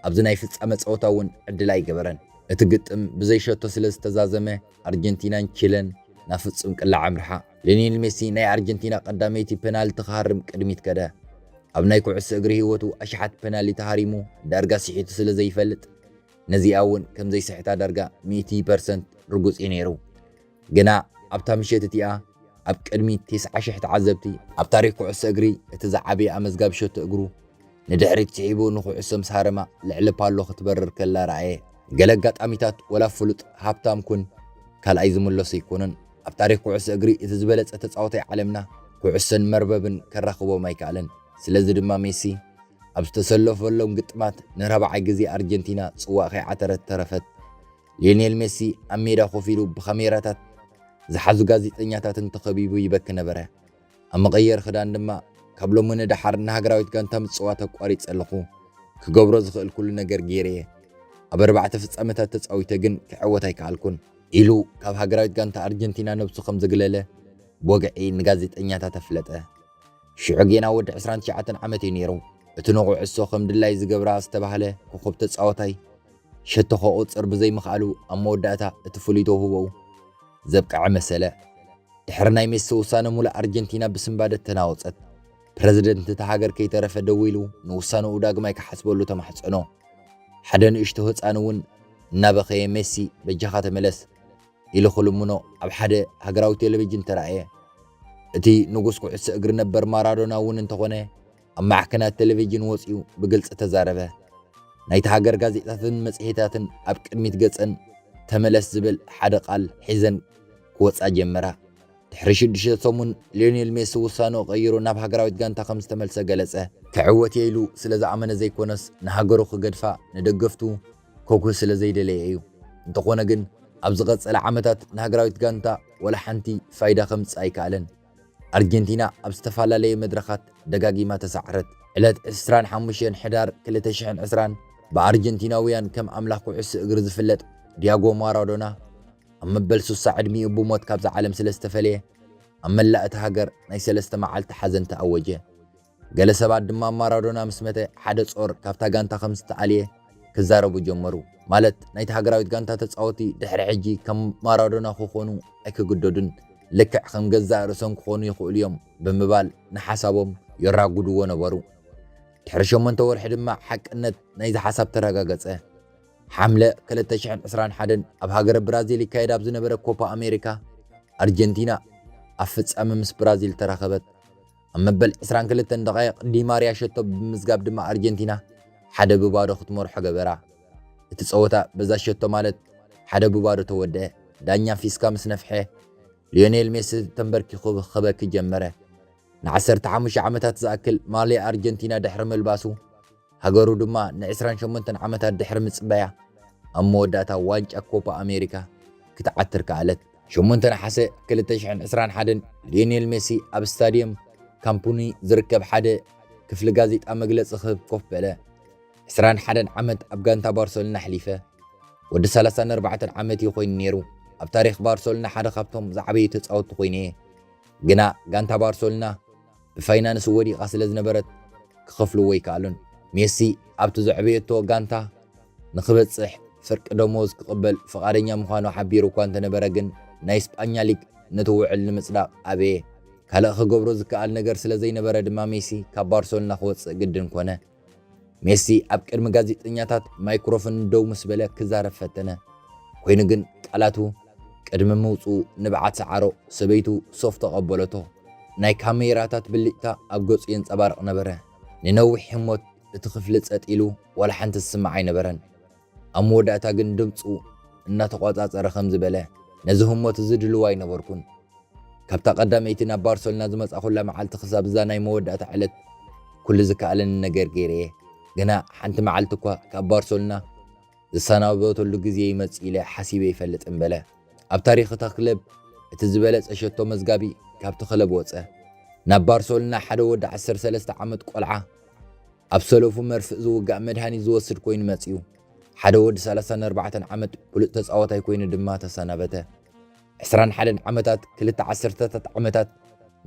ኣብዚ ናይ ፍጻመ ጸወታ እውን ዕድል ኣይገበረን። እቲ ግጥም ብዘይ ሸቶ ስለ ዝተዛዘመ፣ ኣርጀንቲናን ቺለን ናብ ፍጹም ቅላዕ ኣምርሓ። ሊዮኔል ሜሲ ናይ ኣርጀንቲና ቀዳመይቲ ፔናልቲ ክሃርም ቅድሚት ከደ። ኣብ ናይ ኩዕሶ እግሪ ህይወቱ ኣሽሓት ፔናልቲ ተሃሪሙ ዳርጋ ስሒቱ ስለ ዘይፈልጥ፣ ነዚኣ እውን ከም ዘይስሕታ ዳርጋ ሚእቲ ፐርሰንት ርጉጽ እዩ ነይሩ። ግና ኣብታ ምሸት እቲኣ ኣብ ቅድሚ ተስዓ ሽሕ ተዓዘብቲ፣ ኣብ ታሪኽ ኩዕሶ እግሪ እቲ ዝዓበየ ኣመዝጋቢ ሸቶ እግሩ ንድሕሪት ስሒቡ ንኩዕሶ ምስ ሃረማ ልዕሊ ፓሎ ክትበርር ከላ ረኣየ። ገለ ኣጋጣሚታት ወላ ፍሉጥ ሃብታም ኩን ካልኣይ ዝምለሱ ኣይኮኑን። ኣብ ታሪኽ ኩዕሶ እግሪ እቲ ዝበለጸ ተጻዋታይ ዓለምና ኩዕሶን መርበብን ከራኽቦም ኣይከኣለን። ስለዚ ድማ ሜሲ ኣብ ዝተሰለፈሎም ግጥማት ንራብዓይ ግዜ ኣርጀንቲና ጽዋእ ከይዓተረት ተረፈት። ሊዮኔል ሜሲ ኣብ ሜዳ ኮፍ ኢሉ ብካሜራታት ዝሓዙ ጋዜጠኛታትን ተኸቢቡ ይበኪ ነበረ። ኣብ መቐየሪ ክዳን ድማ፣ ካብ ሎሚ ንደሓር ንሃገራዊት ጋንታ ምጽዋት ኣቋሪጸ ኣለኹ። ክገብሮ ዝኽእል ኩሉ ነገር ገይረ እየ። ኣብ ኣርባዕተ ፍጻመታት ተጻዊተ ግን ክዕወት ኣይከኣልኩን፣ ኢሉ ካብ ሃገራዊት ጋንታ ኣርጀንቲና ነብሱ ከም ዘግለለ ብወግዒ ንጋዜጠኛታት ኣፍለጠ። ሽዑ ጌና ወዲ ዕስራን ትሽዓተን ዓመት እዩ ነይሩ። እቲ ንኩዕሶ ከም ድላይ ዝገብራ ዝተባህለ ኮኾብ ተጻዋታይ ሸቶ ከቑጽር ብዘይምኽኣሉ ኣብ መወዳእታ እቲ ፍሉይ ተውህቦኡ ዘብቅዐ መሰለ። ድሕሪ ናይ ሜሲ ውሳነ ሙሉእ ኣርጀንቲና ብስንባደ ተናወጸት። ፕረዚደንት እታ ሃገር ከይተረፈ ደዊሉ ንውሳነኡ ዳግማይ ክሓስበሉ ተማሕጸኖ። ሓደ ንእሽቶ ህጻን እውን እናበኸየ ሜሲ በጃኻ ተመለስ ኢሉ ክልምኖ ኣብ ሓደ ሃገራዊ ቴሌቪዥን ተራእየ። እቲ ንጉስ ኩዕሶ እግሪ ነበር ማራዶና እውን እንተኾነ ኣብ ማዕከናት ቴሌቪዥን ወጺኡ ብግልጺ ተዛረበ። ናይቲ ሃገር ጋዜጣታትን መጽሔታትን ኣብ ቅድሚት ገጸን ተመለስ ዝብል ሓደ ቃል ሒዘን ክወጻ ጀመራ። ድሕሪ ሽዱሽተ ሰሙን ሊዮኔል ሜሲ ውሳነኡ ቀይሩ ናብ ሃገራዊት ጋንታ ከም ዝተመልሰ ገለጸ። ክዕወት እየ ኢሉ ስለ ዝኣመነ ዘይኮነስ ንሃገሩ ክገድፋ ንደገፍቱ ከጉህ ስለ ዘይደለየ እዩ። እንተኾነ ግን ኣብ ዝቐጸለ ዓመታት ንሃገራዊት ጋንታ ወላ ሓንቲ ፋይዳ ከምጽእ ኣይከኣለን። ኣርጀንቲና ኣብ ዝተፈላለየ መድረኻት ደጋጊማ ተሳዕረት። ዕለት ዕስራን ሓሙሽተን ሕዳር ክልተ ሽሕን ዕስራን ብኣርጀንቲናውያን ከም ኣምላኽ ኩዕሶ እግሪ ዝፍለጥ ዲያጎ ማራዶና ኣብ መበል ሱሳ ዕድሚኡ ብሞት ካብዛ ዓለም ስለ ዝተፈለየ ኣብ መላእ እታ ሃገር ናይ ሰለስተ መዓልቲ ሓዘን ተኣወጀ። ገለ ሰባት ድማ ማራዶና ምስ መተ ሓደ ጾር ካብታ ጋንታ ከም ዝተኣልየ ክዛረቡ ጀመሩ። ማለት ናይቲ ሃገራዊት ጋንታ ተጻወቲ ድሕሪ ሕጂ ከም ማራዶና ክኾኑ ኣይክግደዱን፣ ልክዕ ከም ገዛእ ርእሶም ክኾኑ ይኽእሉ እዮም ብምባል ንሓሳቦም የራጉድዎ ነበሩ። ድሕሪ ሸሞንተ ወርሒ ድማ ሓቅነት ናይዚ ሓሳብ ተረጋገጸ። ሓምለ ክልተ ሽሕን ዕስራን ሓደን ኣብ ሃገረ ብራዚል ይካየድ ኣብ ዝነበረ ኮፓ ኣሜሪካ ኣርጀንቲና ኣብ ፍጻመ ምስ ብራዚል ተራኸበት። ኣብ መበል ዕስራን ክልተን ደቓይቕ ዲማርያ ሸቶ ብምምዝጋብ ድማ ኣርጀንቲና ሓደ ብባዶ ክትመርሖ ገበራ። እቲ ጸወታ በዛ ሸቶ ማለት ሓደ ብባዶ ተወደአ። ዳኛ ፊስካ ምስ ነፍሐ ሊዮኔል ሜሲ ተንበርኪኹ ክበኪ ጀመረ። ንዓሰርተ ሓሙሽተ ዓመታት ዝኣክል ማልያ ኣርጀንቲና ድሕሪ ምልባሱ፣ ሃገሩ ድማ ንዕስራን ሸሞንተን ዓመታት ድሕሪ ምጽባያ ኣብ መወዳእታ ዋንጫ ኮፓ ኣሜሪካ ክትዓትር ከኣለት። ሸሞንተ ነሓሰ ክልተ ሽሕን ዕስራን ሓደን ሊዮኔል ሜሲ ኣብ ስታድየም ካምፕ ኑ ዝርከብ ሓደ ክፍሊ ጋዜጣ መግለጺ ክህብ ኮፍ በለ። ዕስራን ሓደን ዓመት ኣብ ጋንታ ባርሰሎና ኣሕሊፈ። ወዲ ሰላሳን ኣርባዕተን ዓመት እዩ ኮይኑ ነይሩ። ኣብ ታሪኽ ባርሰሎና ሓደ ካብቶም ዝዓበዩ ተጻወትቲ ኮይኑ እየ። ግና ጋንታ ባርሰሎና ብፋይናንስ ወዲቓ ስለ ዝነበረት ክኸፍልዎ ኣይከኣሉን። ሜሲ ኣብቲ ዘዕበየቶ ጋንታ ንኽበጽሕ ፍርቂ ደሞዝ ክቕበል ፍቓደኛ ምዃኑ ሓቢሩ እኳ እንተነበረ ግን ናይ ስጳኛ ሊግ ነቲ ውዕል ንምጽዳቕ ኣበየ። ካልእ ክገብሮ ዝከኣል ነገር ስለ ዘይነበረ ድማ ሜሲ ካብ ባርሰሎና ክወጽእ ግድን ኮነ። ሜሲ ኣብ ቅድሚ ጋዜጠኛታት ማይክሮፎን ደው ምስ በለ ክዛረብ ፈተነ። ኮይኑ ግን ቃላቱ ቅድሚ ምውጽኡ ንብዓት ሰዓሮ ሰበይቱ ሶፍ ተቐበለቶ። ናይ ካሜራታት ብልጭታ ኣብ ገጹ የንጸባርቕ ነበረ። ንነዊሕ ህሞት እቲ ክፍሊ ጸጥ ኢሉ ዋላ ሓንቲ ዝስማዕ ኣይነበረን። ኣብ መወዳእታ ግን ድምጹ እናተቖጻጸረ ከምዚ በለ፣ ነዚ ህሞት እዚ ድሉው ኣይነበርኩን። ካብታ ቀዳመይቲ ናብ ባርሰሎና ዝመጻኹላ መዓልቲ ክሳብ እዛ ናይ መወዳእታ ዕለት ኩሉ ዝከኣለኒ ነገር ገይረ እየ። ግና ሓንቲ መዓልቲ እኳ ካብ ባርሰሎና ዝሰናበተሉ ግዜ ይመጽእ ኢለ ሓሲበ ይፈልጥን በለ። ኣብ ታሪኽ እታ ክለብ እቲ ዝበለጸ ሸቶ መዝጋቢ ካብቲ ክለብ ወጸ። ናብ ባርሰሎና ሓደ ወዲ ዓሰርተ ሰለስተ ዓመት ቆልዓ ኣብ ሰለፉ መርፍእ ዝውጋእ መድሃኒት ዝወስድ ኮይኑ መጺኡ። ሓደ ወዲ ሰላሳን ኣርባዕተን ዓመት ብሉጽ ተጻዋታይ ኮይኑ ድማ ተሰናበተ። ዕስራን ሓደን ዓመታት፣ ክልተ ዓሰርተታት ዓመታት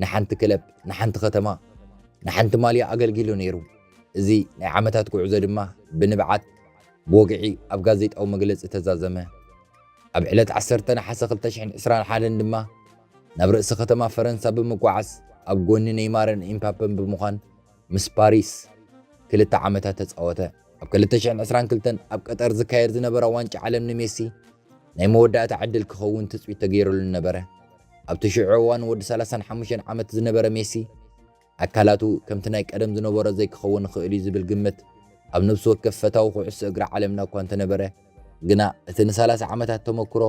ንሓንቲ ክለብ፣ ንሓንቲ ከተማ፣ ንሓንቲ ማልያ ኣገልጊሉ ነይሩ። እዚ ናይ ዓመታት ጉዕዞ ድማ ብንብዓት ብወግዒ ኣብ ጋዜጣዊ መግለጺ ተዛዘመ። ኣብ ዕለት ዓሰርተ ነሓሰ ክልተ ሽሕን ዕስራን ሓደን ድማ ናብ ርእሲ ከተማ ፈረንሳ ብምጓዓዝ ኣብ ጎኒ ኔይማርን ኤምባፔን ብምዃን ምስ ፓሪስ ክልተ ዓመታት ተጻወተ። ኣብ ክልተ ሽሕን ዕስራን ክልተን ኣብ ቀጠር ዝካየድ ዝነበረ ዋንጫ ዓለም ንሜሲ ናይ መወዳእታ ዕድል ክኸውን ትጽቢት ተገይሩሉ ነበረ። ኣብቲ ሽዑ እዋን ወዲ ሰላሳን ሓሙሽተን ዓመት ዝነበረ ሜሲ ኣካላቱ ከምቲ ናይ ቀደም ዝነበሮ ዘይክኸውን ይኽእል እዩ ዝብል ግምት ኣብ ነፍሲ ወከፍ ፈታዊ ኩዕሶ እግሪ ዓለምና እኳ እንተነበረ፣ ግና እቲ ንሰላሳ ዓመታት ተመክሮ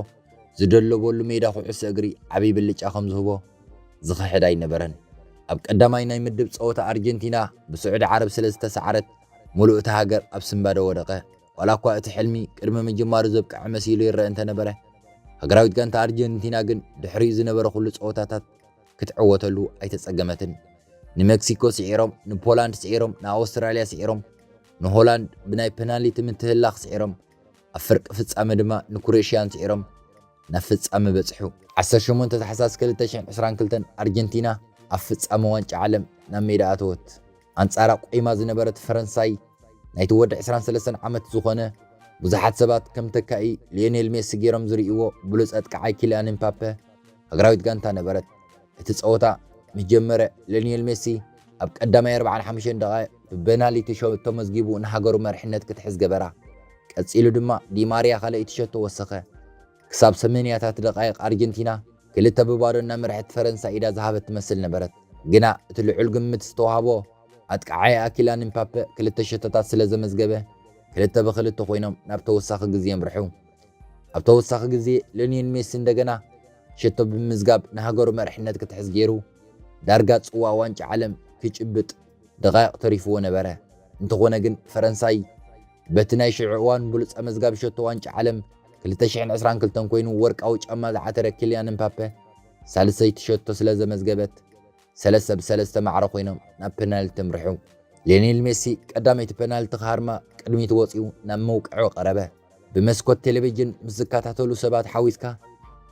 ዝደለበሉ ሜዳ ኩዕሶ እግሪ ዓብዪ ብልጫ ከም ዝህቦ ዝኽሕድ ኣይነበረን። ኣብ ቀዳማይ ናይ ምድብ ጸወታ ኣርጀንቲና ብስዑዲ ዓረብ ስለ ዝተሰዓረት፣ ምሉእ እታ ሃገር ኣብ ስንባደ ወደቐ። ዋላ እኳ እቲ ሕልሚ ቅድሚ ምጅማሩ ዘብቅዐ መሲሉ ይረአ እንተነበረ፣ ሃገራዊት ጋንታ ኣርጀንቲና ግን ድሕሪኡ ዝነበረ ኩሉ ጸወታታት ክትዕወተሉ ኣይተጸገመትን። ንሜክሲኮ ስዒሮም፣ ንፖላንድ ስዒሮም፣ ንኣውስትራልያ ስዒሮም፣ ንሆላንድ ብናይ ፔናልቲ ምትህላኽ ስዒሮም፣ ኣብ ፍርቂ ፍጻመ ድማ ንክሮኤሽያን ስዒሮም ናብ ፍጻመ በጽሑ። ዓሰርተ ሸሞንተ ታሕሳስ ክልተ ሽሕን ዕስራን ክልተን ኣርጀንቲና ኣብ ፍጻመ ዋንጫ ዓለም ናብ ሜዳ ኣተወት። ኣንጻራ ቆይማ ዝነበረት ፈረንሳይ ናይቲ ወዲ ዕስራን ሰለስተን ዓመት ዝኾነ ብዙሓት ሰባት ከም ተካኢ ሊዮኔል ሜሲ ገይሮም ዝርእይዎ ብሉጽ ኣጥቃዓይ ኪልያን ኤምባፔ ሃገራዊት ጋንታ ነበረት። እቲ ጸወታ ምስ ጀመረ ሊዮኔል ሜሲ ኣብ ቀዳማይ ኣርባዓን ሓሙሽተን ደቓይቕ ብፔናልቲ ሸቶ መዝጊቡ ንሃገሩ መሪሕነት ክትሕዝ ገበራ። ቀጺሉ ድማ ዲማርያ ካልኣይቲ ሸቶ ወሰኸ። ክሳብ ሰማንያታት ደቓይቕ ኣርጀንቲና ክልተ ብባዶ እናመርሐት ፈረንሳ ኢዳ ዝሃበት ትመስል ነበረት። ግና እቲ ልዑል ግምት ዝተዋህቦ ኣጥቃዓይ ኪልያን ኤምባፔ ክልተ ሸቶታት ስለ ዘመዝገበ ክልተ ብክልተ ኮይኖም ናብ ተወሳኺ ግዜ ኣምርሑ። ኣብ ተወሳኺ ግዜ ሊዮኔል ሜሲ እንደገና ሸቶ ብምምዝጋብ ንሃገሩ መሪሕነት ክትሕዝ ገይሩ ዳርጋ ጽዋእ ዋንጫ ዓለም ክጭብጥ ደቓይቕ ተሪፍዎ ነበረ። እንተኾነ ግን ፈረንሳይ በቲ ናይ ሽዑ እዋን ብሉጽ ኣመዝጋቢ ሸቶ ዋንጫ ዓለም ክልተ ሽሕን ዕስራን ክልተን ኮይኑ ወርቃዊ ጫማ ዝዓተረ ኪልያን ኤምባፔ ሳልሰይቲ ሸቶ ስለ ዘመዝገበት ሰለስተ ብሰለስተ ማዕረ ኮይኖም ናብ ፔናልቲ ኣምርሑ። ሊዮኔል ሜሲ ቀዳመይቲ ፔናልቲ ክሃርማ ቅድሚት ወጺኡ ናብ መውቅዒ ቀረበ። ብመስኮት ቴሌቪዥን ምስ ዝከታተሉ ሰባት ሓዊስካ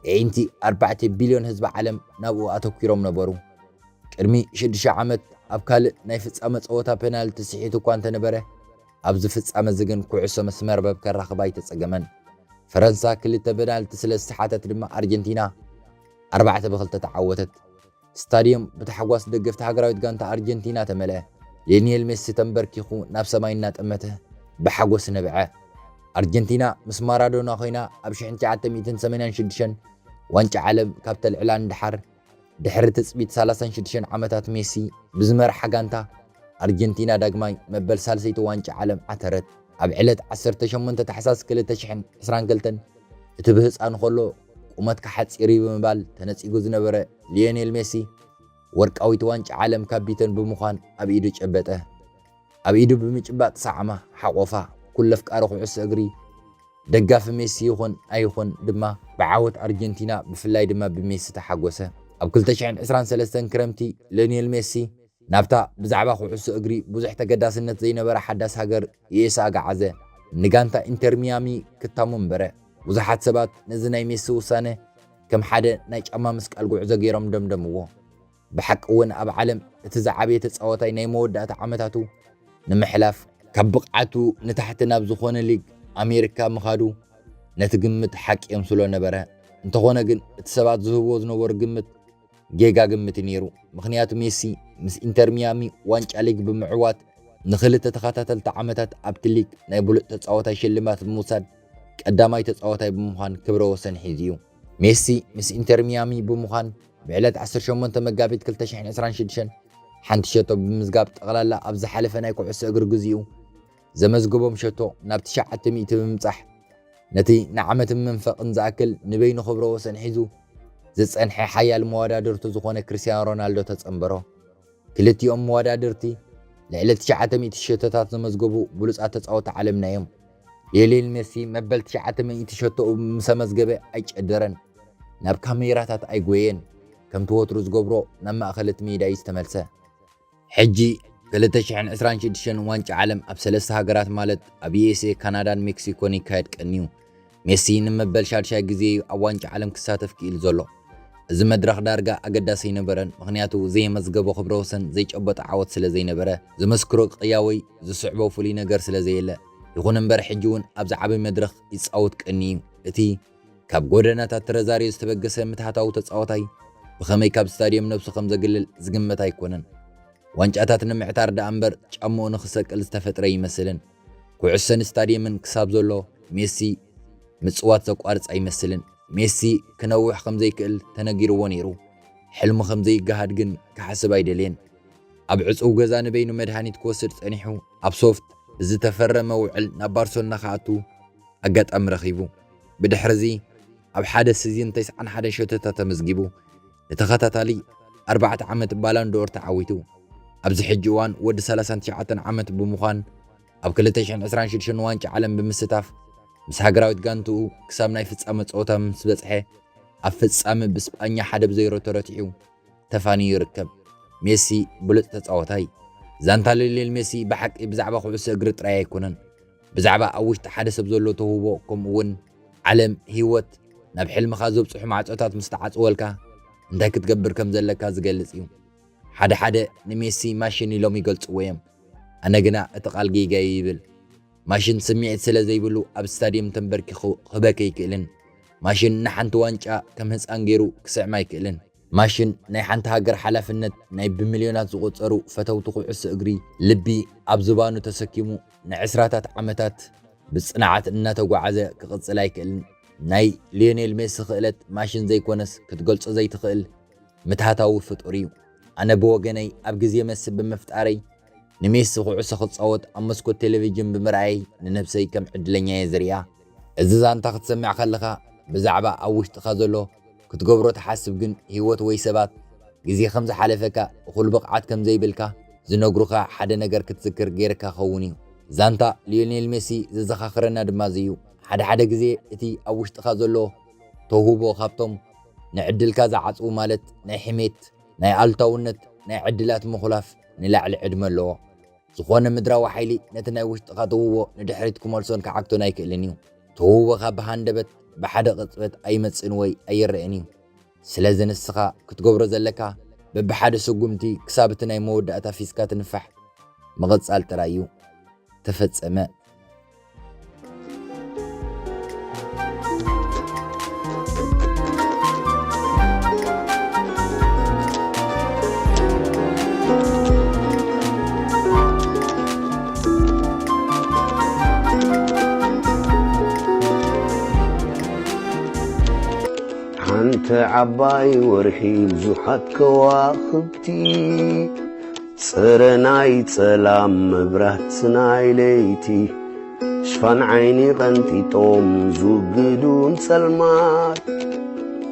ኣዒንቲ ኣርባዕተ ቢልዮን ህዝቢ ዓለም ናብኡ ኣተኲሮም ነበሩ። ቅድሚ ሽዱሽተ ዓመት ኣብ ካልእ ናይ ፍጻመ ጸወታ ፔናልቲ ስሒቱ እኳ እንተነበረ፣ ኣብዚ ፍጻመ እዚ ግን ኩዕሶ ምስ መርበብ ከራኽባ ኣይተጸገመን። ፈረንሳ ክልተ ፔናልቲ ስለ ዝሰሓተት ድማ ኣርጀንቲና ኣርባዕተ ብክልተ ተዓወተት። ስታድዮም ብታሕጓስ ደገፍቲ ሃገራዊት ጋንታ ኣርጀንቲና ተመልአ። ሊዮኔል ሜሲ ተንበርኪኹ ናብ ሰማይ እናጠመተ ብሓጎስ ነብዐ። ኣርጀንቲና ምስ ማራዶና ኮይና ኣብ ሽሕን ትሽዓተ ሚእትን ሰማንያን ሽዱሽተን ዋንጫ ዓለም ካብ ተልዕላ ንደሓር፣ ድሕሪ ትጽቢት ሰላሳን ሽዱሽተን ዓመታት ሜሲ ብዝመርሓ ጋንታ ኣርጀንቲና ዳግማይ መበል ሳልሰይቲ ዋንጫ ዓለም ዓተረት። ኣብ ዕለት ዓሰርተ ሸሞንተ ታሕሳስ ክልተ ሽሕን ዕስራን ክልተን እቲ ብህጻን ከሎ ቁመትካ ሓጺር እዩ ብምባል ተነጺጉ ዝነበረ ሊዮኔል ሜሲ ወርቃዊት ዋንጫ ዓለም ካፒተን ብምዃን ኣብ ኢዱ ጨበጠ። ኣብ ኢዱ ብምጭባጥ ሰዓማ፣ ሓቆፋ። ኩሉ ኣፍቃሪ ኩዕሶ እግሪ ደጋፊ ሜሲ ይኹን ኣይኹን ድማ ብዓወት ኣርጀንቲና ብፍላይ ድማ ብሜሲ ተሓጎሰ። ኣብ ክልተ ሽሕን ዕስራን ሰለስተን ክረምቲ ሊዮኔል ሜሲ ናብታ ብዛዕባ ኩዕሶ እግሪ ብዙሕ ተገዳስነት ዘይነበራ ሓዳስ ሃገር ዩኤስኤ ኣገዓዘ። ንጋንታ ኢንተር ሚያሚ ክታሙ እምበረ። ብዙሓት ሰባት ነዚ ናይ ሜሲ ውሳነ ከም ሓደ ናይ ጫማ ምስቃል ጉዕዞ ገይሮም ደምደምዎ። ብሓቂ እውን ኣብ ዓለም እቲ ዝዓበየ ተጻዋታይ ናይ መወዳእታ ዓመታቱ ንምሕላፍ ካብ ብቕዓቱ ንታሕቲ ናብ ዝኾነ ሊግ ኣሜሪካ ምኻዱ ነቲ ግምት ሓቂ የምስሎ ነበረ። እንተኾነ ግን እቲ ሰባት ዝህብዎ ዝነበሩ ግምት ጌጋ ግምት እዩ ነይሩ። ምኽንያቱ ሜሲ ምስ ኢንተር ሚያሚ ዋንጫ ሊግ ብምዕዋት ንኽልተ ተኸታተልቲ ዓመታት ኣብቲ ሊግ ናይ ብሉጽ ተጻዋታይ ሽልማት ብምውሳድ ቀዳማይ ተጻዋታይ ብምዃን ክብረ ወሰን ሒዙ እዩ። ሜሲ ምስ ኢንተር ሚያሚ ብምዃን ብዕለት ዓሰርተ ሸሞንተ መጋቢት ክልተ ሽሕን ዕስራን ሽዱሽተን ሓንቲ ሸቶ ብምምዝጋብ ጠቕላላ ኣብ ዝሓለፈ ናይ ኩዕሶ እግሪ ግዚኡ ዘመዝገቦም ሸቶ ናብ ትሽዓተ ሚእቲ ብምብጻሕ ነቲ ንዓመትን መንፈቕን ዝኣክል ንበይኑ ክብረ ወሰን ሒዙ ዝጸንሐ ሓያል መወዳድርቱ ዝኾነ ክርስቲያኖ ሮናልዶ ተጸንበሮ። ክልቲኦም መወዳድርቲ ልዕሊ ትሽዓተ ሚእቲ ሸቶታት ዘመዝገቡ ብሉጻት ተጻወቲ ዓለምና እዮም። ሊዮኔል ሜሲ መበል ትሽዓተ ሚእቲ ሸቶኡ ምስ ኣመዝገበ ኣይጨደረን። ናብ ካሜራታት ኣይጎየን። ከምቲ ወትሩ ዝገብሮ ናብ ማእከል እቲ ሜዳ እዩ ዝተመልሰ። ሕጂ ክልተ ሽሕን ዕስራን ሽዱሽተን ዋንጫ ዓለም ኣብ ሰለስተ ሃገራት ማለት ኣብ ዩኤስኤ፣ ካናዳን ሜክሲኮን ይካየድ ቀንዩ። ሜሲ ንመበል ሻድሻይ ግዜ እዩ ኣብ ዋንጫ ዓለም ክሳተፍ ክኢሉ ዘሎ። እዚ መድረኽ ዳርጋ ኣገዳሲ ኣይነበረን፣ ምኽንያቱ ዘየመዝገቦ ክብረ ወሰን ዘይጨበጦ ዓወት ስለ ዘይነበረ፣ ዘመስክሮ ቅያ ወይ ዝስዕቦ ፍሉይ ነገር ስለ ዘየለ። ይኹን እምበር፣ ሕጂ እውን ኣብ ዝዓበየ መድረኽ ይጻወት ቀኒ እዩ። እቲ ካብ ጎደናታት ተረዛርዮ ዝተበገሰ ምትሃታዊ ተጻዋታይ ብኸመይ ካብ ስታድየም ነብሱ ከም ዘግልል ዝግመት ኣይኮነን። ዋንጫታት ንምዕታር ደኣ እምበር ጫምኡ ንኽሰቅል ዝተፈጥረ ይመስልን። ኩዕሶን ስታድየምን ክሳብ ዘሎ ሜሲ ምጽዋት ዘቋርጽ ኣይመስልን። ሜሲ ክነውሕ ከም ዘይክእል ተነጊርዎ ነይሩ። ሕልሙ ከም ዘይገሃድ ግን ክሓስብ ኣይደልየን። ኣብ ዕጹው ገዛ ንበይኑ መድሃኒት ክወስድ ጸኒሑ፣ ኣብ ሶፍት ብዝተፈረመ ውዕል ናብ ባርሰሎና ክኣቱ ኣጋጣሚ ረኺቡ። ብድሕርዚ ኣብ ሓደ ሲዝን ተስዓን ሓደን ሸቶታት ተመዝጊቡ። ንተኸታታሊ ኣርባዕተ ዓመት ባላን ዶር ተዓዊቱ። ኣብዚ ሕጂ እዋን ወዲ ሰላሳን ትሽዓተን ዓመት ብምዃን ኣብ ክልተ ሽሕን ዕስራን ሽዱሽተን ዋንጫ ዓለም ብምስታፍ ምስ ሃገራዊት ጋንትኡ ክሳብ ናይ ፍጻመ ጸወታ ምስ በጽሐ ኣብ ፍጻመ ብስጳኛ ሓደ ብ ዜሮ ተረቲዑ ተፋንዩ ይርከብ። ሜሲ ብሉጽ ተጻዋታይ። ዛንታ ሊዮኔል ሜሲ ብሓቂ ብዛዕባ ኩዕሶ እግሪ ጥራይ ኣይኮነን። ብዛዕባ ኣብ ውሽጢ ሓደ ሰብ ዘሎ ተውህቦ፣ ከምኡ እውን ዓለም፣ ህይወት፣ ናብ ሕልምኻ ዘብጽሑ ማዕጾታት ምስ ተዓጽወልካ እንታይ ክትገብር ከም ዘለካ ዝገልጽ እዩ። ሓደ ሓደ ንሜሲ ማሽን ኢሎም ይገልጽዎ እዮም። ኣነ ግና እቲ ቃል ጌጋ እዩ ይብል። ማሽን ስምዒት ስለ ዘይብሉ ኣብ ስታድየም ተንበርኪኹ ክበኪ ኣይክእልን። ማሽን ንሓንቲ ዋንጫ ከም ህጻን ገይሩ ክስዕማ ኣይክእልን። ማሽን ናይ ሓንቲ ሃገር ሓላፍነት፣ ናይ ብሚልዮናት ዝቑጸሩ ፈተውቲ ኩዕሶ እግሪ ልቢ ኣብ ዝባኑ ተሰኪሙ ንዕስራታት ዓመታት ብጽንዓት እናተጓዓዘ ክቕጽል ኣይክእልን። ናይ ሊዮኔል ሜሲ ክእለት ማሽን ዘይኮነስ ክትገልጾ ዘይትኽእል ምትሃታዊ ፍጡር እዩ። ኣነ ብወገነይ ኣብ ግዜ መሲ ብምፍጣረይ ንሜሲ ኩዕሶ ክጻወት ኣብ መስኮት ቴሌቪዥን ብምርኣየይ ንነብሰይ ከም ዕድለኛ እየ ዝርእያ። እዚ ዛንታ ክትሰምዕ ከለኻ ብዛዕባ ኣብ ውሽጥኻ ዘሎ ክትገብሮ ትሓስብ፣ ግን ህይወት ወይ ሰባት ግዜ ከም ዝሓለፈካ፣ እኹል ብቕዓት ከም ዘይብልካ ዝነግሩኻ ሓደ ነገር ክትዝክር ገይርካ ክኸውን እዩ። ዛንታ ሊዮኔል ሜሲ ዘዘኻኽረና ድማ እዚ እዩ። ሓደ ሓደ ግዜ እቲ ኣብ ውሽጥኻ ዘሎ ተውህቦ ካብቶም ንዕድልካ ዝዓጽዉ፣ ማለት ናይ ሕሜት፣ ናይ ኣሉታውነት፣ ናይ ዕድላት ምኹላፍ ንላዕሊ ዕድመ ኣለዎ። ዝኾነ ምድራዊ ሓይሊ ነቲ ናይ ውሽጥኻ ተውህቦ ንድሕሪት ክመልሶን ክዓግቶን ኣይክእልን እዩ። ተውህቦኻ ብሃንደበት ብሓደ ቅጽበት ኣይመጽእን ወይ ኣይረኣን እዩ። ስለዚ ንስኻ ክትገብሮ ዘለካ በብሓደ ስጉምቲ ክሳብ እቲ ናይ መወዳእታ ፊስካ ትንፋሕ ምቕጻል ጥራይ እዩ። ተፈጸመ። ሓንቲ ዓባይ ወርሒ ብዙሓት ከዋኽብቲ፣ ጸረ ናይ ጸላም መብራት ናይ ለይቲ፣ ሽፋን ዓይኒ ቀንጢጦም ዝውግዱን ጸልማት፣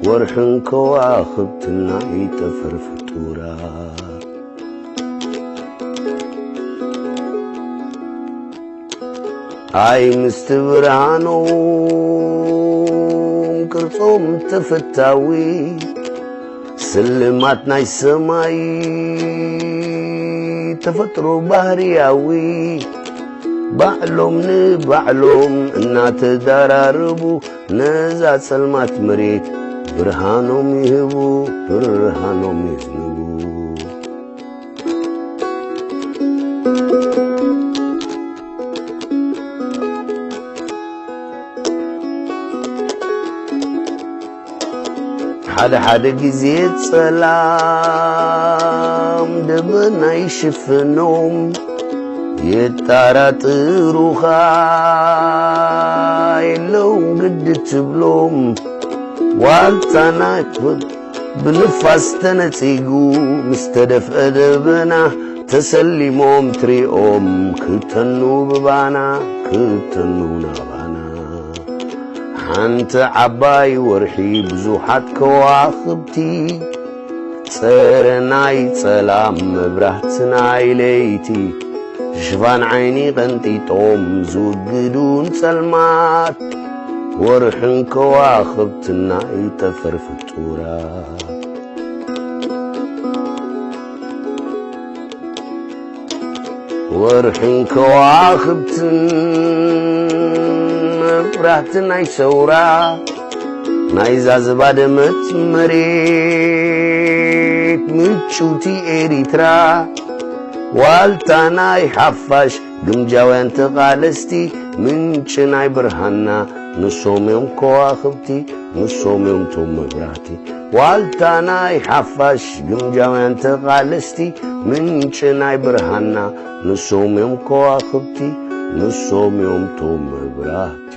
ወርሕን ከዋኽብትን ናይ ጠፈር ፍጡራት። ኣይ ምስቲ ብርሃኖም ቅርጾም ተፈታዊ፣ ስልማት ናይ ሰማይ ተፈጥሮ ባህርያዊ፣ ባዕሎም ንባዕሎም እናተዳራረቡ፣ ነዛ ጸልማት መሬት ብርሃኖም ይህቡ፣ ብርሃኖም የዝንቡ። ሓደ ሓደ ግዜ ጸላም ደበና ይሽፍኖም፣ የጣራጥሩኻ የለውን ግዲ ትብሎም። ዋልታ ናይ ብንፋስ ተነጺጉ ምስ ተደፍአ ደበና፣ ተሰሊሞም ትሪኦም ክተኑ ብባና፣ ክተኑ ናባና። ሓንቲ ዓባይ ወርሒ ብዙሓት ከዋኽብቲ፣ ጸረ ናይ ጸላም መብራህቲ ናይ ለይቲ፣ ሽፋን ዓይኒ ቀንጢጦም ዝውግዱን ጸልማት፣ ወርሕን ከዋኽብትን ናይ ጠፈር ፍጡራት። ወርሕን ከዋኽብትን መብራህቲ ናይ ሰውራ፣ ናይዛ ዝባደመት መሬት ምጭውቲ ኤሪትራ፣ ዋልታ ናይ ሓፋሽ ግምጃውያን ተቓለስቲ፣ ምንጪ ናይ ብርሃንና ንሶም እዮም ከዋኽብቲ፣ ንሶም እዮም ቶም መብራህቲ። ዋልታ ናይ ሓፋሽ ግምጃውያን ተቓለስቲ፣ ምንጪ ናይ ብርሃንና ንሶም እዮም ከዋኽብቲ፣ ንሶም እዮም ቶም መብራህቲ።